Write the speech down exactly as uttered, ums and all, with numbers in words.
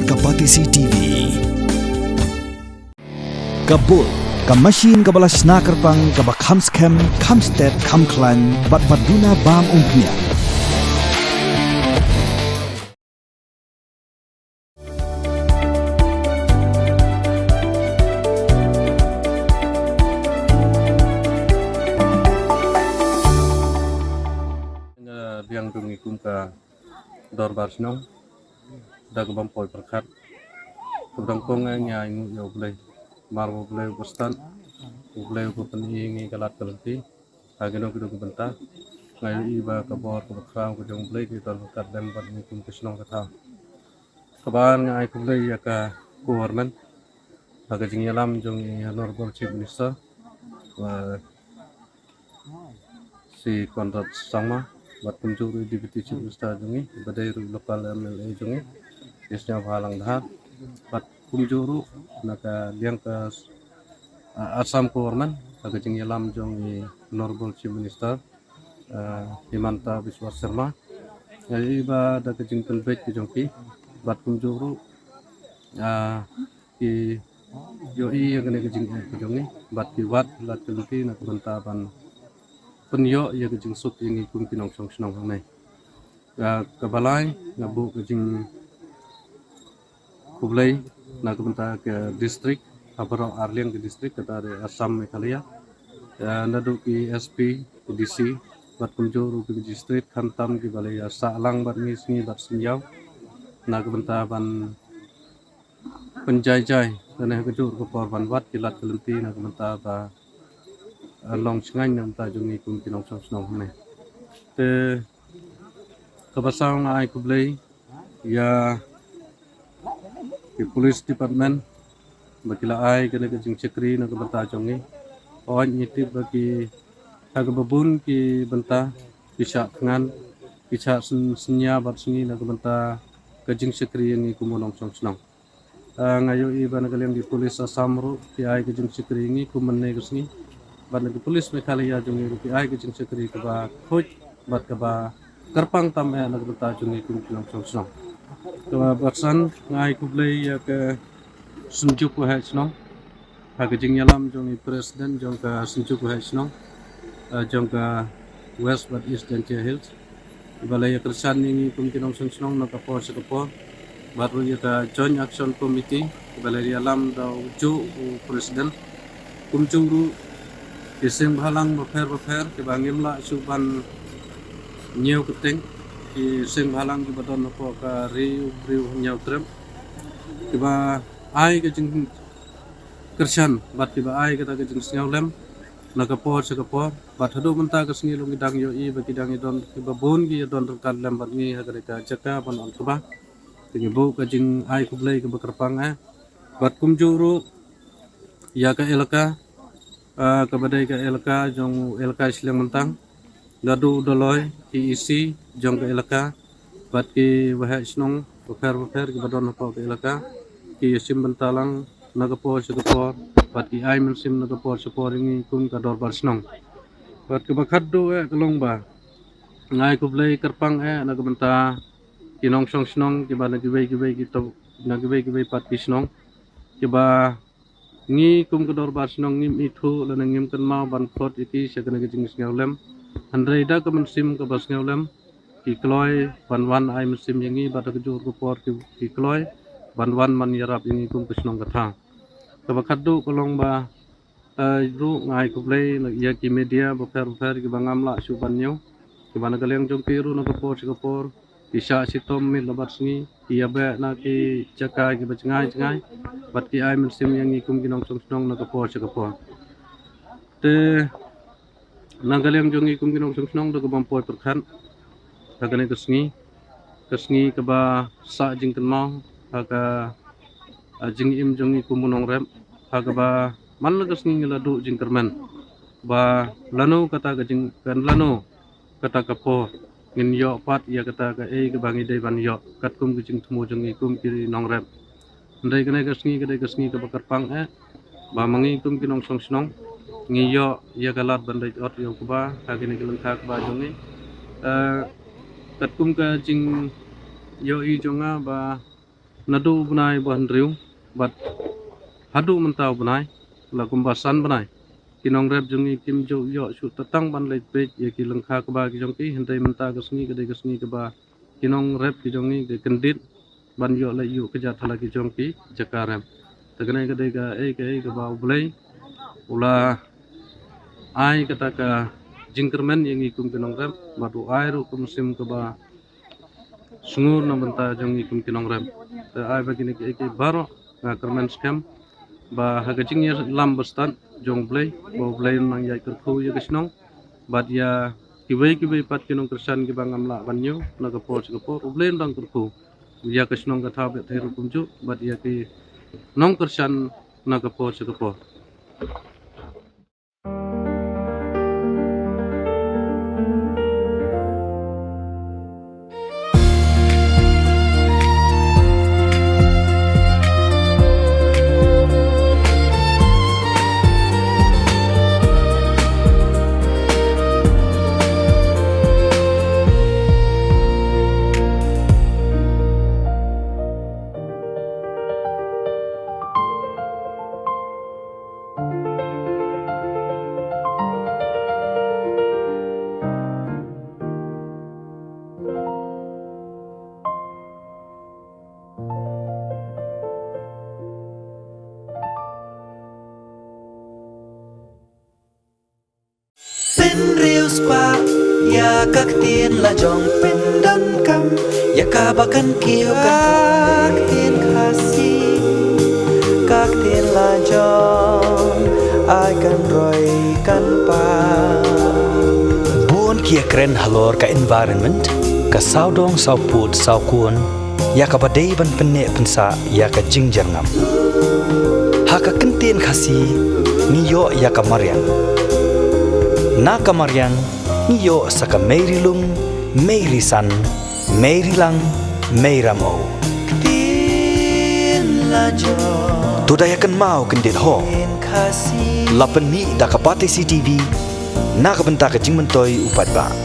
Ka Batesi T V. Ka Bull, ka machine kaba la shna kyrpang, kaba kham skhem, kham stet, kham khlaiñ, bad ba duna bam umphniang. Nga biang jong ngi kum ka Dorbar Shnong, da kaba poi pyrkhat, kaba dang kong nga, nga ai nguh ïa U Blei, namar U Blei u ba stad, U Blei u ba pyni ïa ngi ka lad ka lynti ha kino kino ki bynta. Nga ïohi ba ka bor kaba khraw ka jong U Blei ka don ryngkat lem bad ngi kum ka shnong ka thaw. Kaba ar, nga ai khublei ïa ka government ha ka jingïalam jong i Honorable Chief Minister, uh, Shri Conrad Sangma, bad kumjuh ruh i Deputy Chief Minister jong ngi, ba dei ruh local M L A jong ngi, i Sniawbhalang Dhar, bad kumjuh ruh na ka liang ka, uh, Assam government ha ka jingïalam jong i Honorable Chief Minister, uh, Himanta Biswa Sarma. Nga ïohi ba da ka jingpynbeit ka jong ki, bad kumjuh ruh, uh, ki ïohi ïa kane ka jingeh ka jong ngi, bad ki wad lad ka lynti na ka bynta ban pynïoh ïa ka jingsuk ïa ngi kum ki nongshong shnong hangne. Ka, kaba lai, nga buh ka jingkhublei na ka bynta ka district, ha baroh arliang ka district, kata dei Assam, Meghalaya. Ïa, naduh ki S P, ki D C, bad kumjuh ruh ki magistrate, khamtam kiba la ïa sah lang bad ngi sngi bad sngi ïaw, na ka bynta ban pynjai jai, lane ha kajuh ka por ban wad ki lad ka lynti na ka bynta ba, eh, long shngaiñ na ka bynta jong ngi kum ki nongshong shnong hangne. Te kaba saw, nga ai khublei ïa ki police department ba ki la ai kane ka jingshakri na ka bynta jong ngi. Hooid, ngi tip ba ki, ha kaba bun ki bynta, ki shah thngan, ki shah syn-, synñia bad sngi na ka bynta ka jingshakri ïa ngi kum u nongshong shnong. Ah, nga ïohi ba na ka liang ki police Assam ruh ki ai ka jingshakri ïa ngi kum mynne ka sngi. Bad na ki police Meghalaya jong ngi ruh ki ai ka jingshakri kaba khuid bad kaba kyrpang tam eh na ka bynta jong ngi kum ki nongshong shnong. Kaba san, nga ai khublei ïa ka Synjuk Waheh Shnong ha ka jingïalam jong i President jong ka Synjuk Waheh Shnong, eh, jong ka West bad East Jaintia Hills, iba la ïa kyrshan ïa ngi kum ki nongshong shnong na ka por sha ka por, bad ruh ïa ka Joint Action Committee iba la ïalam da u juh u President, kumjuh ruh ki seng bhalang bapher bapher kiba ngim lah shuh ban ñiew kyrteng, ki seng bhalang kiba don hapoh ka Ri U Briew Hynñiewtrep, kiba ai ka jingkyrshan bad kiba ai kata ka jingsngewlem na ka por sha ka por, bad haduh mynta ka sngi long ki dang ïohi ba ki dang ïa don, kiba bun ki ïa don ryngkat lem bad ngi ha kane ka jaka ban ong kaba. Te ngi buh ka jingai khublei kaba kyrpang eh. Bad kumjuh ruh ïa ka elaka, ah, kaba dei ka elaka jong u elaka Shiliang Myntang, naduh u Doloi, ki E C jong ka elaka, bad ki Waheh Shnong bapher bapher kiba don hapoh ka elaka, ki ïashim bynta lang na ka por sha ka por, bad ki ai mynsiem na ka por sha ka por ïa ngi kum ka Dorbar Shnong. Bad kaba khatduh eh ka long ba nga ai khublei kyrpang eh na ka bynta ki nongshong shnong kiba na kiwei kiwei ki to, na kiwei kiwei pat ki shnong, kiba ngi kum ka Dorbar Shnong ngim ithuh lane ngim kynmaw ban phut ïa ki sha kane ka jingsngewlem. Hynrei da ka mynsiem kaba sngewlem ki kloi ban wan ai mynsiem ïa ngi, bad ha kajuh ka por ki, ki kloi ban wan ban ïarap ïa ngi kum ka shnong ka thaw. Kaba khatduh ka long ba, eh, ruh nga ai khublei ïa ki media bapher bapher kiba ngam lah shuh ban ñiew, kiba na ka liang jong ki ruh na ka por sha ka por ki shah shitom miet la bad sngi, ki ïabeh na ki jaka kiba jngai jngai, bad ki ai mynsiem ïa ngi kum ki nongshong shnong na ka por sha ka por. Te na ka liang jong ngi kum ki nongshong shnong, da kaba ym poi pyrkhat ha kane ka sngi, ka sngi kaba sah jingkynmaw ha ka, ah, jingim jong ngi kum u nongrep, ha kaba man la ka sngi ngi la duh jingkyrmen ba lano kata ka jing, kan lano kata ka por ngin ïoh pat ïa kata kaei kaba ngi dei ban ïoh katkum ka jingthmu jong ngi kum ki nongrep. Hynrei kane ka sngi ka dei ka sngi kaba kyrpang eh ba ma ngi kum ki nongshong shnong ngi ïoh ïa ka lad ban leit ot ïa u kba ha kine ki lyngkha kba jong ngi. Eh, katkum ka jingïohi jong nga ba Naduh u bnai ba hynriew bad haduh mynta u bnai, la kumba san bnai, ki nongrep jong ngi kim ju ïoh shuh tang ban leit peit ïa ki lyngkha kba ki jong ki. Hynrei mynta ka sngi ka dei ka sngi kaba ki nongrep ki jong ngi ki kyndit ban ïoh leit ïuh kjat ha la ki jong ki jaka rep. Te kane ka dei kaei kaei kaba U Blei u la ai kata ka jingkyrmen ïa ngi kum ki nongrep, bad u ai ruh ka mynsiem kaba sngur na bynta jong ngi kum ki nongrep. Te ai ba kine kiei kiei baroh nga kyrmen skhem ba ha ka jingïalam bastad jong U Blei, ba U Blei un nang ïaid kyrkhu ïa ka shnong bad ïa kiwei kiwei pat ki nongkyrshan kiba ngam lah ban ñiew na ka por sha ka por. U Blei un nang kyrkhu ïa ka shnong ka thaw Bethel ruh kumjuh bad ïa ki nongkyrshan na ka por sha ka por. Pynriewspah ïa ka ktien la jong, pyndonkam ïa kaba kan kiew, ka ktien Khasi, ka ktien la jong, ai kan roi kan pang. Bun ki ïakren halor ka environment, ka sawdong sawpud sawkun, ïa kaba dei ban pynneh pynsah ïa ka jingjyrngam. Ha ka ktien Khasi ngi ïoh ïa ka mariang. Na ka mariang ngi ïoh sa ka mei ri lung, mei ri san, mei ri lang, mei ram o. Ktien la jong. To da ïa kynmaw kyndit ho. Ktien Khasi. La pynmih da ka Batesi TV na ka bynta ka jingmyntoi u paidbah.